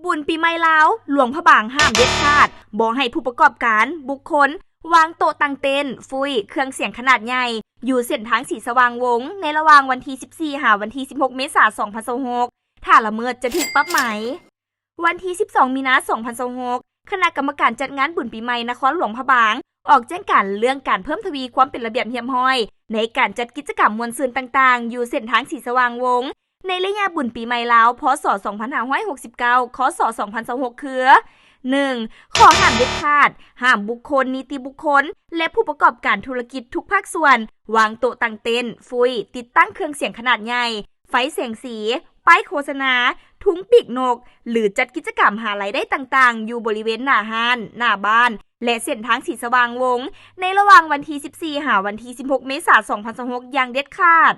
ບຸນປີໃໝ່ລາວ ຫຼວງພະບາງ ຫ້າມເດັດຂາດ ບໍ່ໃຫ້ຜູ້ປະກອບການ, ບຸກຄົນ ວາງໂຕະຕັ້ງເຕັນ, ຟຸ້ຍ, ເຄື່ອງສຽງຂະໜາດໃຫຍ່ ຢູ່ເສັ້ນທາງສີສະຫວ່າງວົງ ໃນລະຫວ່າງວັນທີສິບສີ່ ຫາວັນທີສິບຫົກ ເມສາ ສອງພັນຊາວຫົກ ຖ້າລະເມີດຈະຖືກປັບໃໝ. ວັນທີສິບສອງ ມີນາ ສອງພັນຊາວຫົກ ຄະນະກຳມະການຈັດງານບຸນປີໃໝ່ນະຄອນຫຼວງພະບາງ ອອກແຈ້ງການເລື່ອງການເພີ່ມທະວີຄວາມເປັນລະບຽບຮຽບຮ້ອຍ ໃນການຈັດກິດຈະກຳມ່ວນຊື່ນຕ່າງໆ ຢູ່ເສັ້ນທາງສີສະຫວ່າງວົງ ໃນໄລຍະບຸນປີໃໝ່ລາວ ພ.ສ. ສອງພັນຫ້າຮ້ອຍຫົກສິບເກົ້າ ຄ.ສ. ສອງພັນຊາວຫົກ ຄື: ໜຶ່ງ ຂໍ້ຫ້າມເດັດຂາດ ຫ້າມບຸກຄົນ, ນິຕິບຸກຄົນ ແລະ ຜູ້ປະກອບການທຸລະກິດທຸກພາກສ່ວນ ວາງໂຕະຕັ້ງເຕັນ, ຟຸ້ຍ, ຕິດຕັ້ງເຄື່ອງສຽງຂະໜາດໃຫຍ່, ໄຟແສງສີ, ປ້າຍໂຄສະນາ, ທຸງປີກນົກ ຫຼື ຈັດກິດຈະກຳຫາລາຍໄດ້ຕ່າງໆ ຢູ່ບໍລິເວນໜ້າຮ້ານ, ໜ້າບ້ານ ແລະ ເສັ້ນທາງສີສະຫວ່າງວົງ ໃນລະຫວ່າງວັນທີສິບສີ່ ຫາວັນທີສິບຫົກ ເມສາ ສອງພັນຊາວຫົກ ຢ່າງເດັດຂາດ.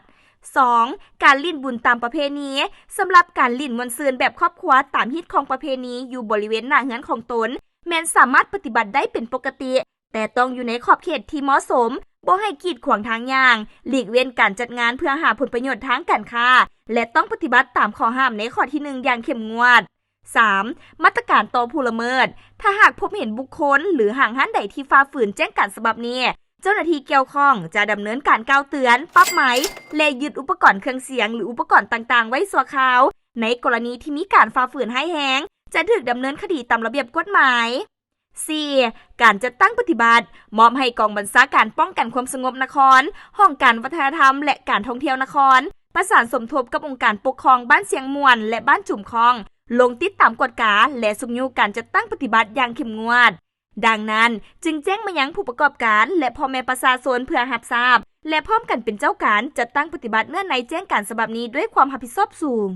ສອງ ການຫຼິ້ນບຸນຕາມປະເພນີ ສຳລັບການຫຼິ້ນມ່ວນຊື່ນແບບຄອບຄົວຕາມຮີດຄອງປະເພນີຢູ່ບໍລິເວນໜ້າເຮືອນຂອງຕົນ ແມ່ນສາມາດປະຕິບັດໄດ້ເປັນປົກກະຕິ ແຕ່ຕ້ອງຢູ່ໃນຂອບເຂດທີ່ເໝາະສົມ, ບໍ່ໃຫ້ກີດຂວາງທາງຍ່າງ, ຫຼີກເວັ້ນການຈັດງານເພື່ອຫາຜົນປະໂຫຍດທາງການຄ້າ ແລະ ຕ້ອງປະຕິບັດຕາມຂໍ້ຫ້າມໃນຂໍ້ທີໜຶ່ງຢ່າງເຂັ້ມງວດ. ສາມ ມາດຕະການຕໍ່ຜູ້ລະເມີດ. ຖ້າຫາກພົບເຫັນບຸກຄົນ ຫຼື ຫ້າງຮ້ານໃດທີ່ຝ່າຝືນແຈ້ງການສະບັບນີ້, ເຈົ້າໜ້າທີ່ກ່ຽວຂ້ອງຈະດຳເນີນການກ່າວເຕືອນ, ປັບໃໝ ແລະ ຍຶດອຸປະກອນເຄື່ອງສຽງ ຫຼື ອຸປະກອນຕ່າງໆໄວ້ຊົ່ວຄາວ. ໃນກໍລະນີທີ່ມີການຝ່າຝືນຮ້າຍແຮງ, ຈະຖືກດຳເນີນຄະດີຕາມລະບຽບກົດໝາຍ. ສີ່ ການຈັດຕັ້ງປະຕິບັດ ມອບໃຫ້ກອງບັນຊາການປ້ອງກັນຄວາມສະຫງົບນະຄອນ, ຫ້ອງການວັດທະນະທຳ ແລະ ການທ່ອງທ່ຽວນະຄອນ ປະສານສົມທົບກັບອົງການປົກຄອງບ້ານຊຽງມ່ວນ ແລະ ບ້ານຈຸມຄ້ອງ ລົງຕິດຕາມກວດກາ ແລະ ຊຸກຍູ້ການຈັດຕັ້ງປະຕິບັດຢ່າງເຂັ້ມງວດ. ດັ່ງນັ້ນ, ຈຶ່ງແຈ້ງມາຍັງຜູ້ປະກອບການ ແລະ ພໍ່ແມ່ປະຊາຊົນເພື່ອຮັບຊາບ ແລະ ພ້ອມກັນເປັນເຈົ້າການຈັດຕັ້ງປະຕິບັດເນື້ອໃນແຈ້ງການສະບັບນີ້ດ້ວຍຄວາມຮັບຜິດຊອບສູງ.